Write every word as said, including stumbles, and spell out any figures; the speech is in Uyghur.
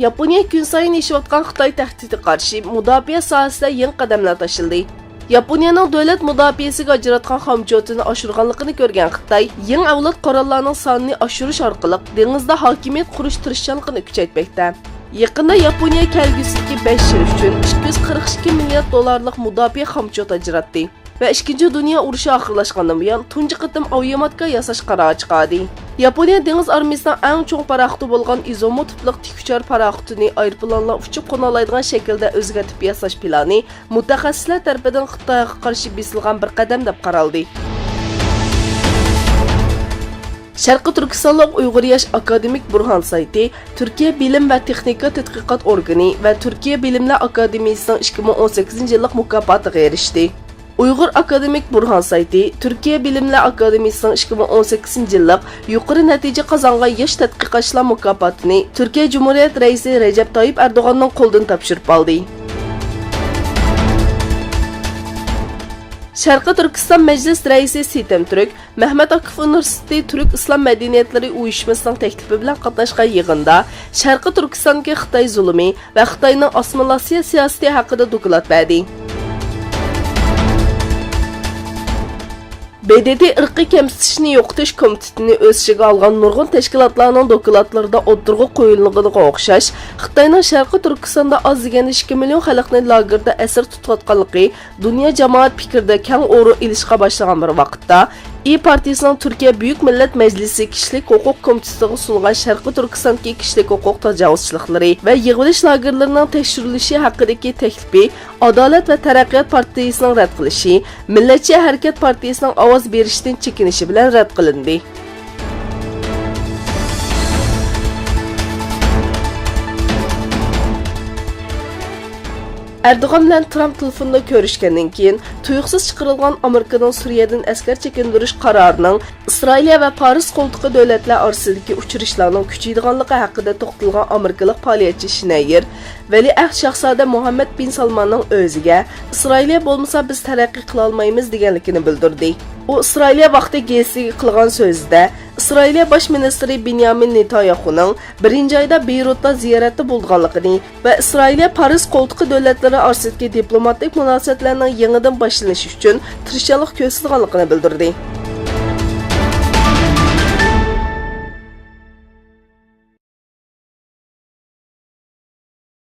ياپونىيە كۈنسايىن ئېشىۋاتقان خىتاي تەھدىتىگە قارشى مۇداپىئە ساھەسىدە يېڭى قەدەملەر تاشلىدى. ياپونىيەنىڭ دۆلەت مۇداپىئەسىگە ئاجراتقان خامچوتىنى ئاشۇرغانلىقىنى كۆرگەن خىتاي، يېڭى ئەۋلاد قوراللارنىڭ سانىنى ئاشۇرۇش ئارقىلىق دېڭىزدا ھاكىمىيەت قۇرۇش تىرىشچانلىقىنى كۈچەيتمەكتە. يېقىندا ياپونىيە كەلگۈسىدىكى بەش يىل ئۈچۈن ئىككى يۈز قىرىق ئىككى مىليارد دوللارلىق مۇداپىئە خامچوتى ئاجراتتى ۋە ئىككىنچى دۇنيا ئۇرۇشى ئاخىرلاشقاندىن بۇيان تۇنجى قېتىم ئاۋىياماتكا ياساش قارارى چىقاردى. ياپونىيە دېڭىز ئارمىيىسىنىڭ ئەڭ چوڭ پاراخوتى بولغان ئىزومۇ تىپلىق تىكئۇچار پاراخوتىنى ئايروپىلانلار ئۇچۇپ قونالايدىغان شەكىلدە ئۆزگەرتىپ ياساش پىلانى مۇتەخەسسىسلەر تەرىپىدىن خىتايغا قارشى بېسىلغان بىر قەدەم دەپ قارالدى. شەرقىي تۈركىستانلىق ئۇيغۇر ياش ئاكادېمىك بۇرھان سايتى تۈركىيە بىلىم ۋە تېخنىكا تەتقىقات ئورگىنى ۋە تۈركىيە بىلىملەر ئاكادېمىيىسىنىڭ ئىككى مىڭ ئون سەككىزىنچى يىللىق مۇكاپاتىغا ئېرىشتى. ئۇيغۇر ئاكادېمىك بۇرھان سايتى تۈركىيە بىلىملەر ئاكادېمىيىسىنىڭ ئىككى مىڭ ئون سەككىزىنچى يىللىق يۇقىرى نەتىجە قازانغان ياش تەتقىقاتچىلار مۇكاپاتىنى تۈركىيە جۇمھۇرىيەت رەئىسى رەجەپ تايىپ ئەردوغاننىڭ قولىدىن تاپشۇرۇپ ئالدى. شەرقىي تۈركىستان مەجلىس رەئىسى سېتەم تۈرك مەھمەت ئاكىف ئۇنىۋېرسىتېتى تۈرك ئىسلام مەدەنىيەتلىرى ئۇيۇشمىسىنىڭ تەكلىپى بىلەن قاتناشقان يىغىندا شەرقىي تۈركىستاندىكى خىتاي زۇلۇمى ۋە خىتاينىڭ ئاسسىمىلياتسىيە سىياسىتى ھەققىدە دوكلات بەردى. ب د ت ئىرقىي كەمسىتىشنى يوقىتىش كومىتېتىنى ئۆز ئىچىگە ئالغان نۇرغۇن تەشكىلاتلارنىڭ دوكلاتلىرىدا ئوتتۇرىغا قويۇلغىنىغا ئوخشاش، خىتاينىڭ شەرقىي تۈركىستاندا ئاز دېگەندە ئىككى مىليون خەلقنى لاگېردا ئەسىر تۇتۇۋاتقانلىقى دۇنيا جامائەت پىكرىدە كەڭ ئورۇن ئېلىشقا باشلىغان بىر ۋاقىتتا، ئى پارتىيىسىنىڭ تۈركىيە بۈيۈك مىللەت مەجلىسى كىشىلىك ھوقۇق كومىتېتىغا سۇنغان شەرقىي تۈركىستاندىكى كىشىلىك ھوقۇق تاجاۋۇزچىلىقلىرى ۋە يىغىۋېلىش لاگېرلىرىنىڭ تەكشۈرۈلۈشى ھەققىدىكى تەكلىپى ئادالەت ۋە تەرەققىيات پارتىيىسىنىڭ رەت قىلىشى، مىللەتچى ھەرىكەت پارتىيىسىنىڭ ئاۋاز بېرىشتىن چېكىنىشى بىلەن رەت قىلىندى. ئەردوغان بىلەن ترامپ تېلېفوندا كۆرۈشكەندىن كېيىن، تۇيۇقسىز چىقىرىلغان ئامېرىكىنىڭ سۈرىيەدىن ئەسكەر چېكىندۈرۈش قارارىنىڭ ئىسرائىلىيە ۋە پارس قولتۇقى دۆلەتلەر ئارىسىدىكى ئۇچرىشىشلارنىڭ كۈچىيىدىغانلىقى ھەققىدە توختالغان ئامېرىكىلىق پائالىيەتچى شنەير، ۋەلىئەھد شاھزادە مۇھەممەد بىن سالماننىڭ ئۆزىگە، ئىسرائىلىيە بولمىسا بىز تەرەققىي قىلالمايمىز، دېگەنلىكىنى بىلدۈردى. ئۇ ئىسرائىلىيە ۋاقتى گېزىتىگە قىلغان سۆزىدە، ئىسرائىلىيە باش مىنىستىرى بېنيامىن نېتانياھۇنىڭ بىرىنچى ئايدا بېيرۇتتا زىيارەتتە بولىدىغانلىقىنى ۋە ئىسرائىلىيە پارس قولتۇقى دۆلەتلىرى ئارىسىدىكى دىپلوماتىك مۇناسىۋەتلەرنىڭ يېڭىدىن باشلىنىشى ئۈچۈن تىرىشچانلىق كۆرسىتىدىغانلىقىنى بىلدۈردى.